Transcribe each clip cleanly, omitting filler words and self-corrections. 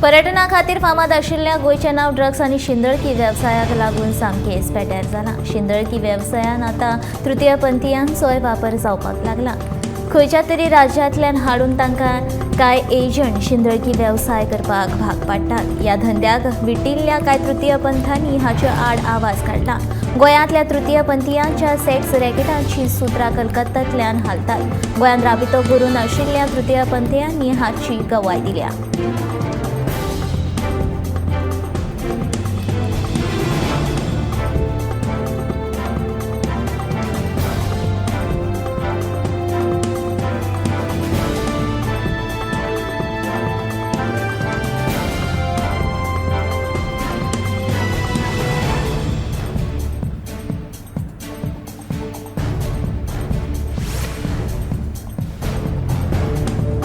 पर्यटना खातीर फामाद आशिल्ल्या गोंयचें नांव ड्रग्स आनी शिंदळकी वेवसायाक लागून सामकें पेड्ड्यार जालां. शिंदळकी वेवसायान आतां तृतीयपंथियांचोय वापर जावपाक लागला. खंयच्या तरी राज्यांतल्यान हाडून तांकां कांय एजंट शिंदळकी वेवसाय करपाक भाग पाडटात. ह्या धंद्याक विटिल्ल्या कांय तृतीयपंथांनी हाचे आड आवाज काडला. गोंयांतल्या तृतीयपंथियांच्या सेक्स रॅकेटांची सुत्रां कलकत्त्यांतल्यान हालतात. गोंयांत राबितो करून आशिल्ल्या तृतीयपंथियांनी हाची गवाय दिल्या.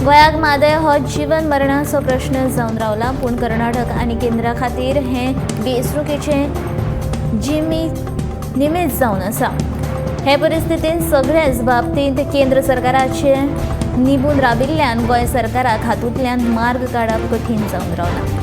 गोंयाक म्हादय हो जीवन मरणाचो प्रश्न जावन रावला, पूण कर्नाटक आनी केंद्रा खातीर हें वेंचणुकेचें जिमी निमित्त जावन आसा. हे परिस्थितींत सगळ्याच बाबतींत केंद्र सरकाराचे निबून राबिल्ल्यान गोंय सरकाराक हातूंतल्यान मार्ग काडप कठीण जावन रावला.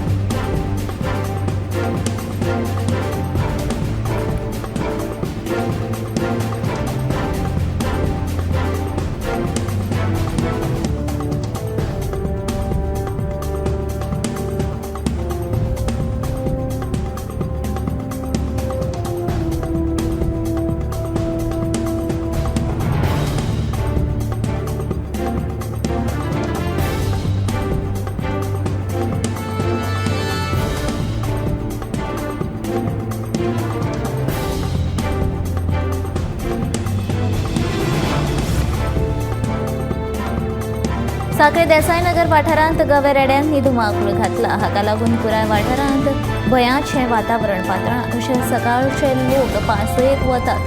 साखळे देसाईनगर वाठारांत गवे रेड्यांनी धुमाकूळ घातला. हाका लागून पुराय वाठारांत भंयाचें वातावरण पातळ्ळां. तशेंच सकाळचे लोक पासयेक वतात.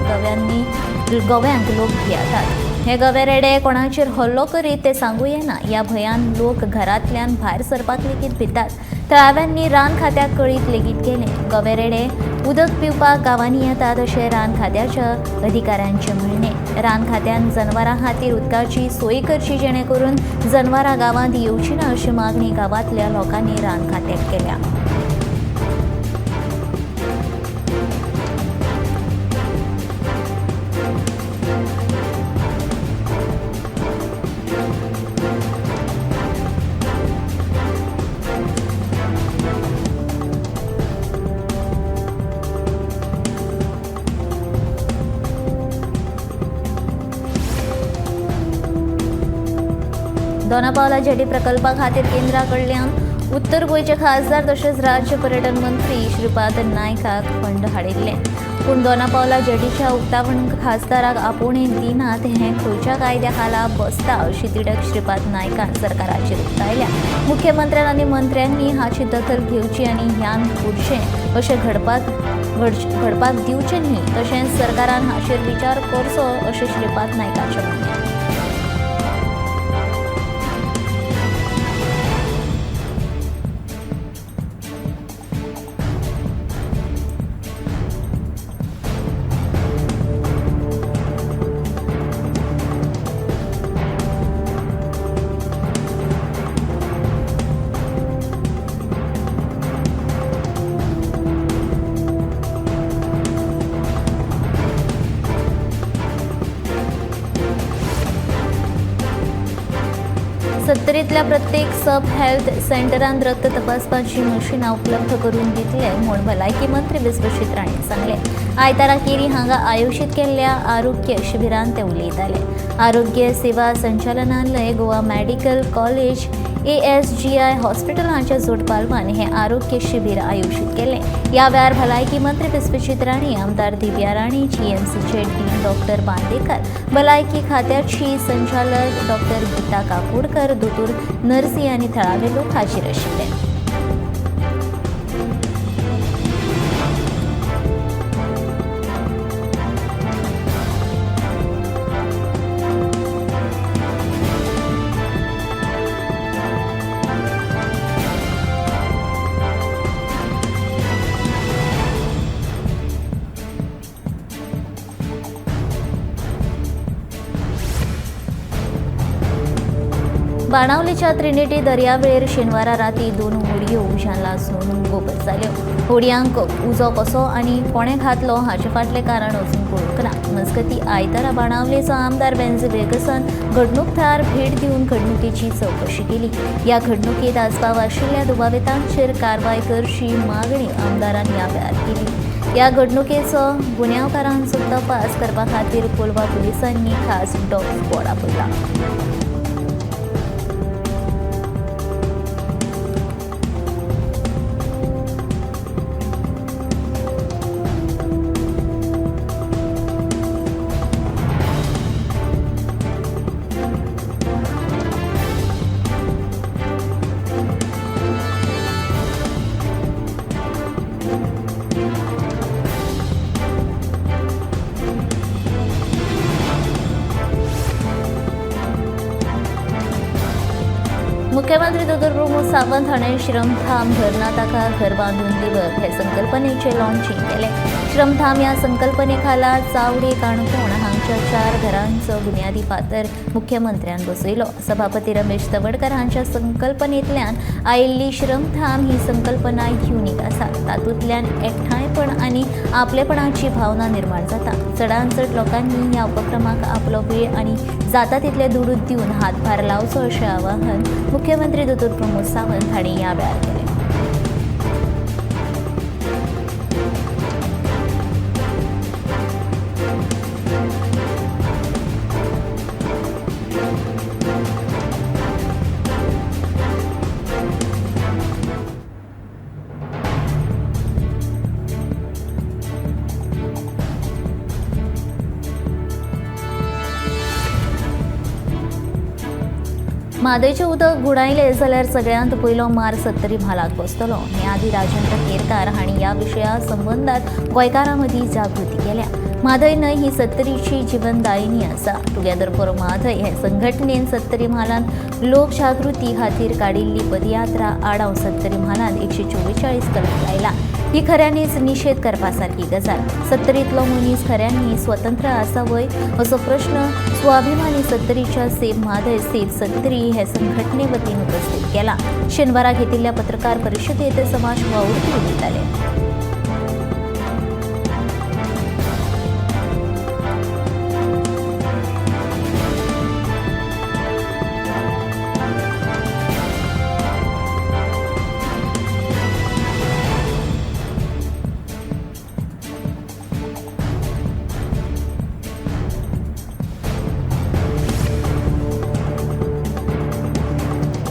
गव्यांक लोक भियेतात. हे गवे रेडे कोणाचेर हल्लो करीत तें सांगू येना. ह्या भंयान लोक घरांतल्यान भायर सरपाक लेगीत भितात. थळाव्यांनी रान खात्याक कळीत लेगीत केलें. गवे रेडे उदक पिवपाक गांवांनी येतात अशें रान खात्याच्या अधिकाऱ्यांचें म्हणणें. रान खात्यान जनावरां खातीर उदकाची सोय करची जेणे करून जनावरां गांवांत येवची ना अशी मागणी गांवांतल्या लोकांनी रान खात्याक केल्या. दोनापावला जेटी प्रकल्पा खातीर केंद्रा कडल्यान उत्तर गोंयचे खासदार तशेंच राज्य पर्यटन मंत्री श्रीपाद नायकाक फंड हाडिल्ले. पूण दोनापावला जेटीच्या उक्तावण खासदाराक आपोवणें दिनात हें खंयच्या कायद्या खाला बसता अशी तिडक श्रीपाद नायकान सरकाराचेर उक्तायल्या. मुख्यमंत्र्यान आनी मंत्र्यांनी हाची दखल घेवची आनी ह्यान फुडचें अशें घडपाक दिवचें न्ही, तशेंच सरकारान हाचेर विचार करचो अशें श्रीपाद नायकाचें म्हणणें. सत्तरींतल्या प्रत्येक सब हेल्थ सेंटरांत रक्त तपासपाची मशिनां उपलब्ध करून दितले म्हूण भलायकी मंत्री विश्वजीत राणे सांगले. आयतारा केरी हांगा आयोजीत केल्ल्या आरोग्य शिबिरांत ते उलयताले. आरोग्य सेवा संचालनालय, Goa medical college, ASGI hospital हांच्या जोडपालवान हें आरोग्य शिबीर आयोजीत केलें. ह्या वेळार भलायकी मंत्री विश्वजीत राणे, आमदार दिव्या राणे, GMCचे डीन डॉक्टर बांदेकर, भलायकी खात्याची संचालक डॉक्टर गीता काकोडकर, दोतोर नर्सी आनी थळावे लोक हाजीर आशिल्ले. बाणावलीच्या त्रिनिटी दर्यावेळेर शेनवारा राती 2 होडयो उज्यान लासून गोबर जाल्यो. होडयांक उजो कसो आनी कोणें घातलो हाचे फाटलें कारण अजून कळूंक ना. मजगती आयतारा बाणावलेचो आमदार वेन्झ वेगसन घडणूक थळार भेट दिवन घडणुकेची चवकशी केली. ह्या घडणुकेत आस्पाव आशिल्ल्या दुबावितांचेर कारवाय करची मागणी आमदारान ह्या वेळार केली. ह्या घडणुकेचो गुन्यांवकारांचो तपास करपा खातीर कोलवा पुलिसांनी खास डॉग स्क्वॉड आपयला. मुख्यमंत्री दोतोर प्रमोद सावंत हाणें श्रमधाम धरना ताका घर बांदून दिवप हे संकल्पनेचें लॉन्चिंग केलें. श्रमधाम ह्या संकल्पने खाला चावडे काणकोण हांगच्या 4 घरांचो बुन्यादी फातर मुख्यमंत्र्यान बसयलो. सभापती रमेश तवडकर हांच्या संकल्पनेंतल्यान आयिल्ली श्रमधाम ही संकल्पना युनीक आसा. तातूंतल्यान एकठांयपण आनी आपलेपणाची भावना निर्माण जाता. चडांत चड लोकांनी ह्या उपक्रमाक आपलो वेळ आनी जाता तितले दुडू दिवन हातभार लावचो अशें आवाहन मुख्यमंत्री दोतोर प्रमोद सावंत हांणी ह्या वेळार केलें. म्हादयचें उदक गुणायलें जाल्यार सगळ्यांत पयलो मार सत्तरी म्हालाक बसतलो. हे आदी राजेंद्र केरकार हांणी ह्या विशया संबंदांत गोंयकारां मदीं जागृती केल्या. म्हादय न्हंय ही सत्तरीची जिवनदायिनी आसा. टुगेदर फॉर म्हादय हे संघटनेन सत्तरी म्हालांत लोकजागृती खातीर काडिल्ली पदयात्रा आडाव सत्तरी म्हालांत 144 कलम लायला. ही खऱ्यांनीच निशेध करपा सारकी गजाल. सत्तरींतलो मनीस खऱ्यांनी स्वतंत्र आसा वय असो प्रश्न स्वाभिमानी सत्तरीच्या सेव म्हादय सेव सत्तरी हे संघटने वतीन उपस्थित केला. शेनवारा घेतिल्ल्या पत्रकार परिशदेत समाज वावुरपी उलयताले.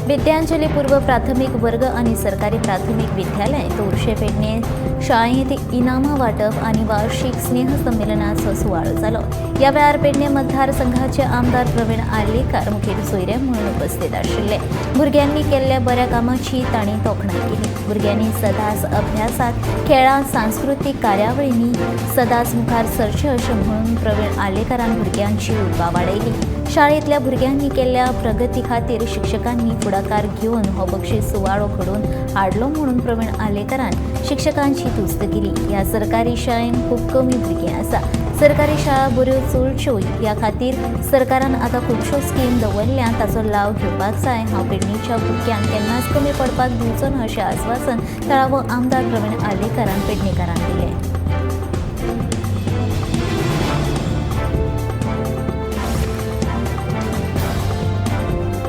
विद्यांजली पूर्व प्राथमिक वर्ग आनी सरकारी प्राथमिक विद्यालय तोरशे पेडणे शाळेंत इनामां वांटप आनी वार्षिक स्नेहसंमेलनाचो सुवाळो जालो. ह्या वेळार पेडणे मतदारसंघाचे आमदार प्रवीण आर्लेकार मुखेल सोयरे म्हणून उपस्थित आशिल्ले. भुरग्यांनी केल्ल्या बऱ्या कामाची तांणी तोखणाय केली. भुरग्यांनी सदांच अभ्यासात, खेळांत, सांस्कृतीक कार्यावळींनी सदांच मुखार सरचें अशें म्हणून प्रवीण आर्लेकारान भुरग्यांची उर्बा वाडयली. शाळेंतल्या भुरग्यांनी केल्ल्या प्रगती खातीर शिक्षकांनी फुडाकार घेवन हो बक्षीस सुवाळो घडोवन हाडलो म्हणून प्रवीण आर्लेकारान शिक्षकांची तुस्त केली. ह्या सरकारी शाळेंत खूब कमी भुरगीं आसा. सरकारी शाळा बऱ्यो चलच्यो ह्या खातीर सरकारान आतां खुबश्यो स्कीम दवरल्या, ताचो लाव घेवपाक जाय. हांव पेडणेच्या भुरग्यांक केन्नाच कमी पडपाक दिवचो ना अशें आस्वासन थळावो आमदार प्रवीण आर्लेकारान पेडणेकारांक दिलें.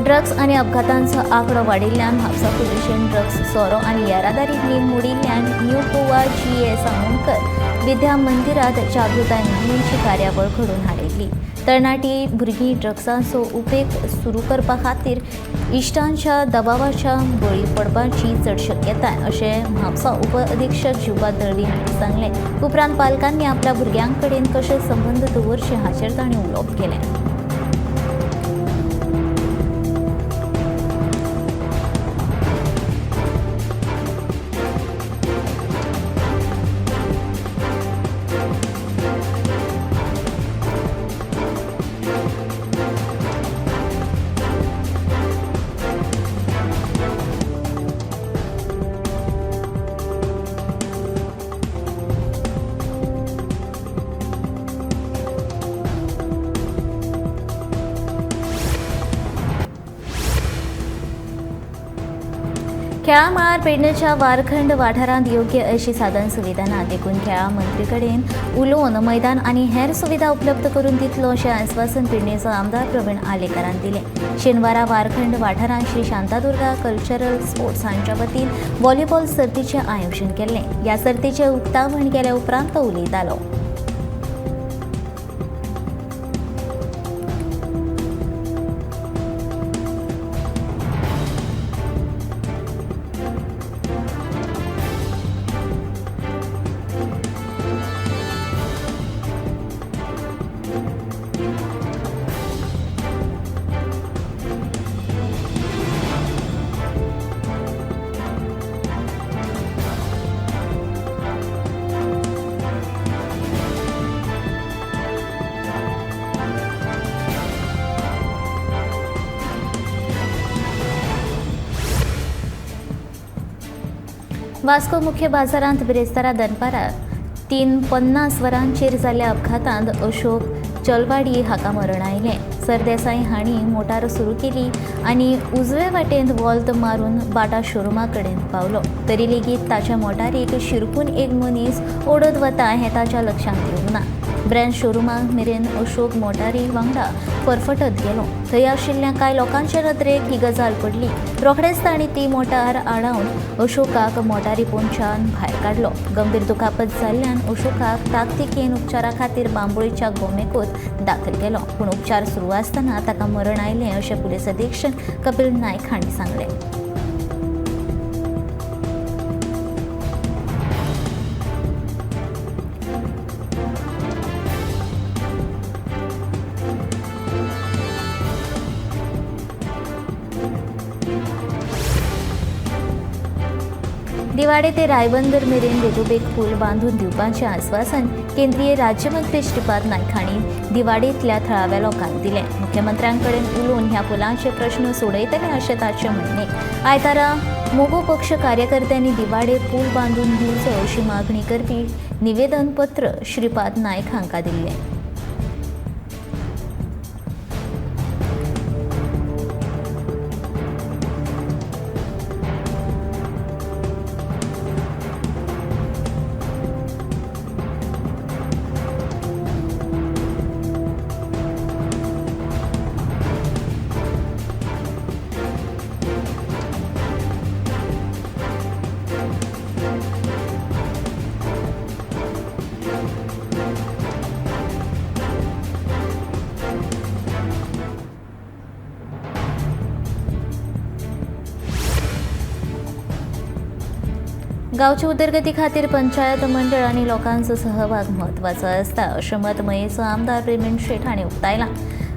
ड्रग्स आनी अपघातांचो आंकडो वाडिल्ल्यान म्हापसा पुलिशेन ड्रग्स, सोरो आनी येरादारी नेम मोडिल्ल्यान न्यू गोवा जी.एस. आमोणकर विद्या मंदिरात जागृताय मोहिमेची कार्यावळ घडोवन हाडिल्ली. तरणाटी भुरगीं ड्रग्सांचो उपेग सुरू करपा खातीर इश्टांच्या दबावाच्या बळी पडपाची चड शक्यताय अशें म्हापसा उप अधीक्षक जिवबा दळवी हांणी सांगलें. उपरांत पालकांनी आपल्या भुरग्यां कडेन कशे संबंद दवरचे हाचेर तांणी उलोवप केलें. खेळां मळार पेडणेच्या वारखंड वाठारांत योग्य अशी साधन सुविधा ना, देखून खेळां मंत्री कडेन उलोवन मैदान आनी हेर सुविधा उपलब्ध करून दितलो अशें आस्वासन पेडणेचो आमदार प्रवीण आर्लेकारान दिलें। शेनवारा वारखंड वाठारांत श्री शांतादुर्गा कल्चरल स्पोर्ट्स हांच्या वतीन व्हॉलीबॉल सर्तीचें आयोजन केल्लें। ह्या सर्तीचें उक्तावण केल्या उपरांत तो उलयतालो। वास्को मुख्य बाजारांत बिरेस्तारा दनपारा 3:50 वरांचेर जाल्ल्या अपघातांत अशोक चलवाडी हाका मरण आयलें। सरदेसाई हांणी मोटार सुरू केली आनी उजवे वाटेन वॉल्त मारून बाटा शोरुमा कडेन पावलो, तरी लेगीत ताच्या मोटारीक शिरकून एक मनीस ओडत वता हें ताच्या लक्षांत येवंक ना। ब्रँड शोरुमा मेरेन अशोक मोटारी वांगडा फरफटत गेलो। थंय आशिल्ल्या कांय लोकांचे नदरेक ही गजाल पडली। रोखडेच तांणी ती मोटार आडावन अशोकाक मोटारी पोंच्यान भायर काडलो। गंभीर दुखापत जाल्ल्यान अशोकाक ताकतिकेन उपचारा खातीर बांबोळीच्या गोमेकोत दाखल केलो, पूण उपचार सुरू आसतना ताका मरण आयलें अशें पुलीस अधीक्षक कपिल नायक हांणी सांगलें। दिवाडे ते रायबंदर मेरेन बेगोबेग पूल बांदून दिवपाचें आस्वासन केंद्रीय राज्यमंत्री श्रीपाद नायक हांणी दिवाडेंतल्या थळाव्या लोकांक दिलें। मुख्यमंत्र्यां कडेन उलोवन ह्या पुलांचे प्रश्न सोडयतले अशें ताचें म्हणणें। आयतारा मगो पक्ष कार्यकर्त्यांनी दिवाडे पूल बांदून दिवचो अशी मागणी करपी निवेदनपत्र श्रीपाद नायक हांकां दिल्लें। गांवच्या उदरगती खातीर पंचायत मंडळ आनी लोकांचो सहभाग म्हत्वाचो आसता अशें मत मयेचो आमदार प्रवीण शेट हांणी उक्तायलां।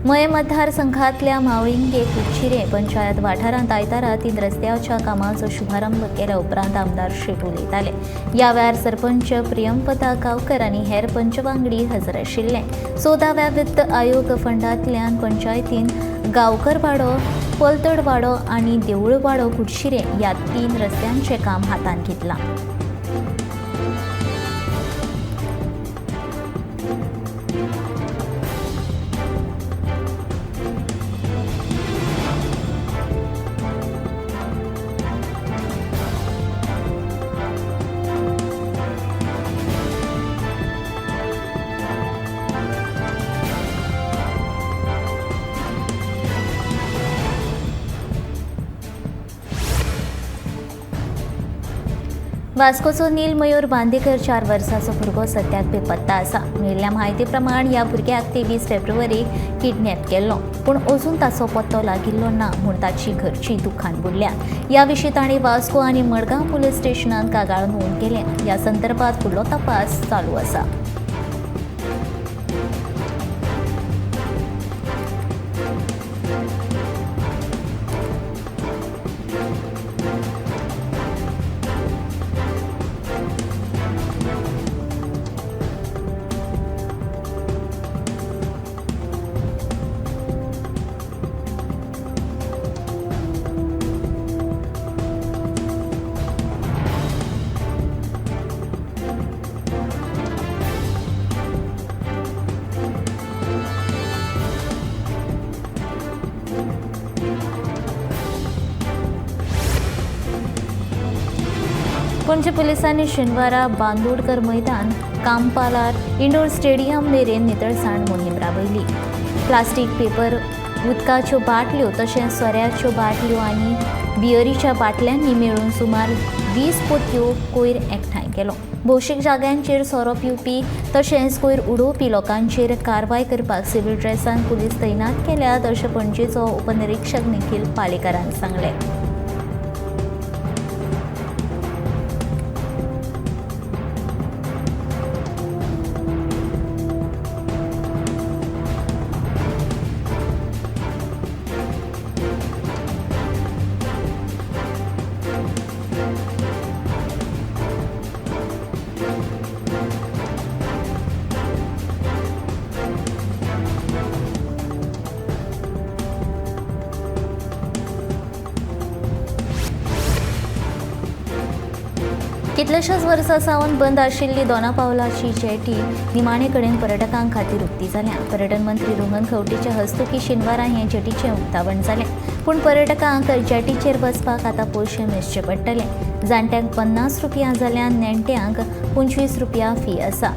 मये मतदारसंघांतल्या म्हावळिंगे कुडचिरे पंचायत वाठारांत आयतारा 3 रस्त्याच्या कामाचो शुभारंभ केल्या उपरांत आमदार शेट उलयताले। ह्या वेळार सरपंच प्रियंपता गांवकर आनी हेर पंच वांगडी हजर आशिल्ले। 14व्या वित्त आयोग फंडांतल्यान पंचायतीन गांवकरवाडो, पलतडवाडो आनी देवळवाडो कुडचिरे ह्या 3 रस्त्यांचें काम हातांत घेतलां। वास्कोचो नील मयूर बांदेकर 4 वर्सांचो भुरगो सद्याक बेपत्ता आसा। मेळिल्ल्या म्हायती प्रमाण ह्या भुरग्याक 23 फेब्रुवारीक किडनॅप केल्लो, पूण अजून ताचो पत्तो लागिल्लो ना म्हूण ताची घरची दुखान बुडल्या। ह्या विशीं तांणी वास्को आनी मडगांव पुलीस स्टेशनांत कागाळ नोंद केल्या। ह्या संदर्भात फुडलो तपास चालू आसा। पणजे पुलिसांनी शेनवारा बांदोडकर मैदान, कांपालार इंडोर स्टेडियम मेरेन नितळसाण मोहीम राबयली. प्लास्टीक पेपर, उदकाच्यो बाटल्यो तशेंच सोऱ्याच्यो बाटल्यो आनी बियरीच्या बाटल्यांनी मेळून सुमार 20 पोतयो कोयर एकठांय केलो. भौशीक जाग्यांचेर सोरो पिवपी तशेंच कोयर उडोवपी लोकांचेर कारवाय करपाक सिव्हिल ड्रेसान पुलीस तैनात केल्यात अशें पणजेचो उपनिरीक्षक निखील पालेकारान सांगलें. कितल्याशाच वर्सां सावन बंद आशिल्ली दोना पावलाची जेटी निमाणे कडेन पर्यटकां खातीर उक्ती जाल्या. पर्यटन मंत्री रोहन खंवटेच्या हस्तुकी शेनवारा हे जेटीचें उक्तावण जालें. पूण पर्यटकांक जेटीचेर बसपाक आतां पयशे मेजचे पडटले. जाणट्यांक 50 रुपया जाल्यार नेण्ट्यांक 25 रुपया फी आसा.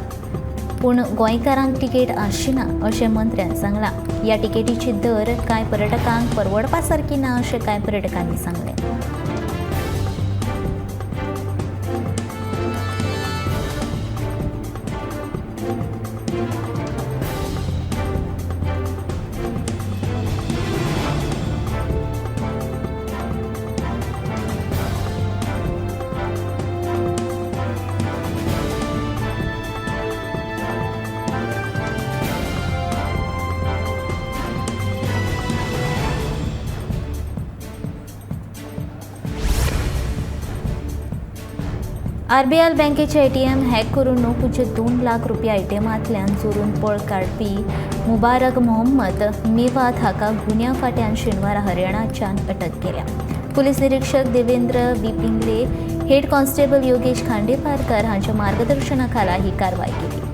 पूण गोंयकारांक तिकेट आसची ना अशें मंत्र्यान सांगलां. ह्या तिकेटीची दर कांय पर्यटकांक परवडपा सारकी ना अशें कांय पर्यटकांनी सांगलें. आरबीएल बँकेचे एटीएम हॅक करून 9.2 लाख रुपया एटीएमांतल्यान चोरून पळ काडपी मुबारक मोहम्मद मेवात हाका गुन्यांव फांट्यान शेनवारा हरियाणाच्यान अटक केल्या. पुलीस निरीक्षक Devendra V Pingle, head constable Yogesh Khandeparkar हांच्या मार्गदर्शना खाला ही कारवाय केली.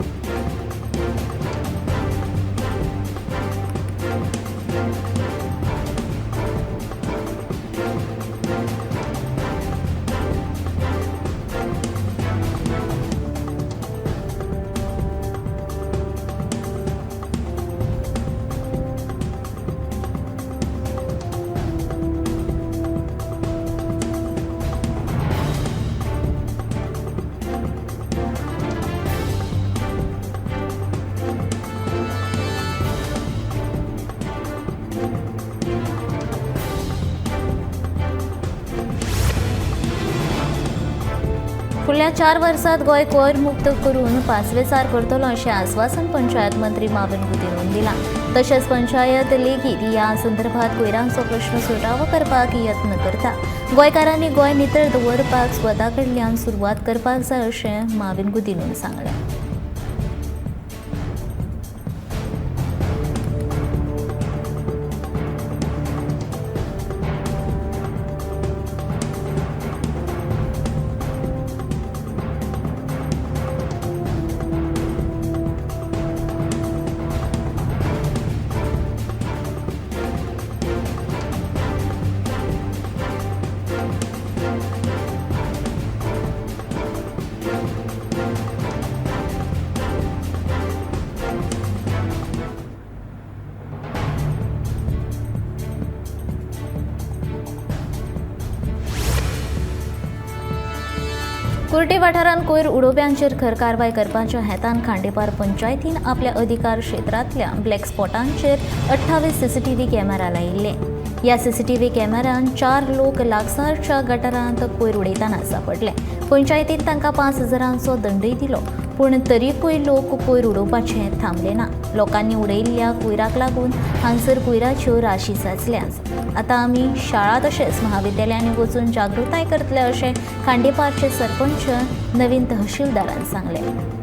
फुडल्या 4 वर्सात गोंय कोयर मुक्त करून पासवेसार करतलो अशें आस्वासन पंचायत मंत्री माविन गुदिन्होन दिलां. तशेंच पंचायत लेगीत ह्या संदर्भात कोयरांचो प्रश्न सुटावो करपाक यत्न करता. गोंयकारांनी गोंय नितळ दवरपाक स्वता कडल्यान सुरवात करपाक जाय अशें माविन गुदिन्होन सांगलें. कुर्टी वाठारांत कोयर उडोवप्यांचेर खर कारवाय करपाच्या हेतान खांडेपार पंचायतीन आपल्या अधिकार क्षेत्रांतल्या ब्लॅक स्पॉटांचेर 28 सीसीटीव्ही कॅमेरा लायिल्ले. ह्या सीसीटीव्ही कॅमेरान 4 लोक लागसारच्या गटारांत कोयर उडयतना सापडले. पंचायतीन तांकां 5,000चो दंडय दिलो, पूण तरीकूय लोक कोयर उडोवपाचे थांबले ना. लोकांनी उडयिल्ल्या कोयराक लागून हांगसर कोयराच्यो राशी साचल्यात. आतां आमी शाळा तशेंच महाविद्यालयांनी वचून जागृताय करतले अशें खांडेपारचे सरपंच नवीन तहसीलदारान सांगलें.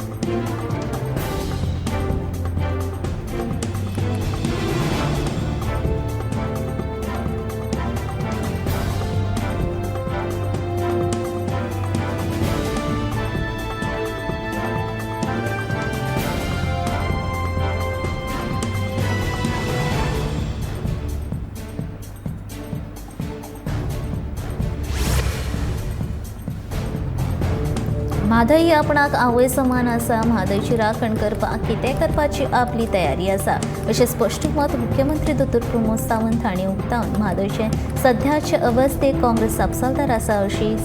म्हादय ही आपणाक आवय समान आसा, म्हादयची राखण करपाक कितें करपाची आपली तयारी आसा अशें स्पश्ट मत मुख्यमंत्री दोतोर प्रमोद सावंत हांणी उक्तावन म्हादयचे सध्याचे अवस्थेक काँग्रेस जापसालदार आसा अशी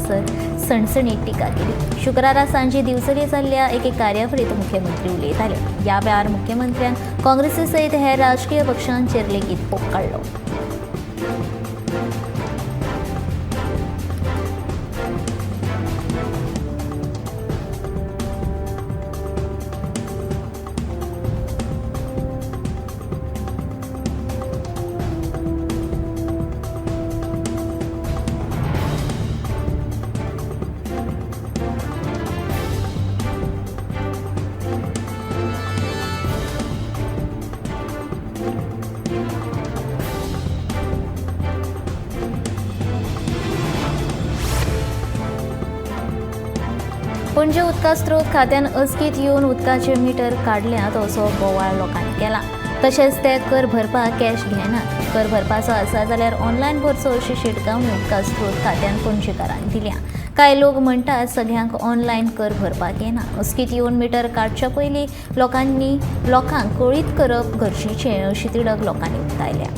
सणसणीत टिका केली. शुक्रारा सांजे दिवचले जाल्ल्या एके कार्यावळींत मुख्यमंत्री उलयताले. ह्या वेळार मुख्यमंत्र्यान काँग्रेसी सयत हेर राजकीय पक्षांचेर लेगीत फोग काडलो. पणजे उदका स्रोत खात्यान अचकीत येवन उदकाचे मिटर काडल्यात असो बोवाळ लोकांनी केला. तशेंच ते कर भरपाक कॅश घेनात. कर भरपाचो आसा जाल्यार ऑनलायन भरचो अशी शिटकावणी उदका स्रोत खात्यान पणजेकारांक दिल्या. कांय लोक म्हणटात सगळ्यांक ऑनलायन कर भरपाक येना. अचकीत येवन मिटर काडच्या पयलीं लोकांक कळीत करप गरजेचें अशी तिडक लोकांनी उक्तायल्या.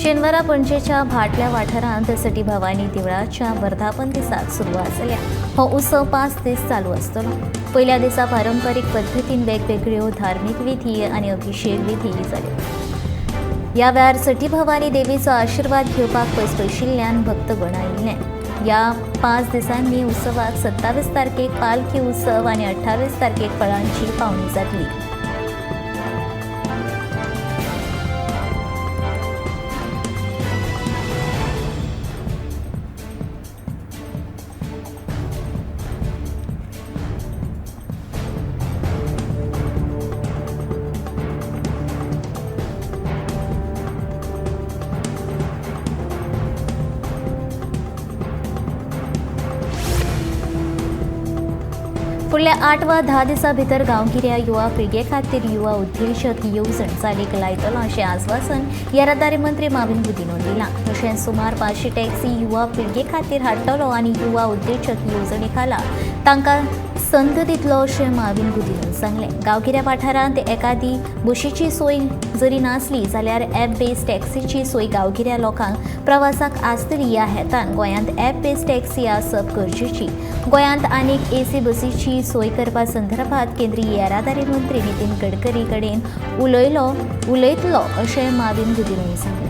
शेनवारा पणजेच्या भाटल्या वाठारांत सटी भवानी देवळाच्या वर्धापन दिसाक सुरवात जाल्या. हो उत्सव 5 दीस चालू आसतलो. पयल्या दिसा पारंपरीक पद्दतीन वेगवेगळ्यो धार्मीक विधी आनी अभिषेक विधी जाल्यो. ह्या वेळार सटी भवानी देवीचो आशिर्वाद घेवपाक पयस पयशिल्ल्यान भक्तगण आयिल्ले. ह्या 5 दिसांनी उत्सवाक 27 तारखेक पालखी उत्सव आनी 28 तारखेक फळांची पावणी जातली. फुडल्या 8 वा 10 दिसां भितर गांवगिऱ्या युवा पिळगे खातीर युवा उद्देजक येवजण चालीक लायतलो अशें आस्वासन येरादारी मंत्री माविन गुदिन्हो दिलां. तशेंच सुमार 500 टॅक्सी युवा पिळगे खातीर हाडटलो आनी युवा उद्देजक येवजणे खाला तांकां संद दितलो अशें माविन गुदिन्होन सांगलें. गांवगिऱ्या वाठारांत एकादी बशीची सोय जरी नासली जाल्यार ॲप बेज टॅक्सीची सोय गांवगिऱ्या लोकांक प्रवासाक आसतली ह्या हेतान गोंयांत ॲप बेज टॅक्सी आसप गरजेची. गोंयांत आनीक एसी बसीची सोय करपा संदर्भात केंद्रीय येरादारी मंत्री नितीन गडकरी कडेन उलयतलो अशें माविन गुदिन्होन सांगलें.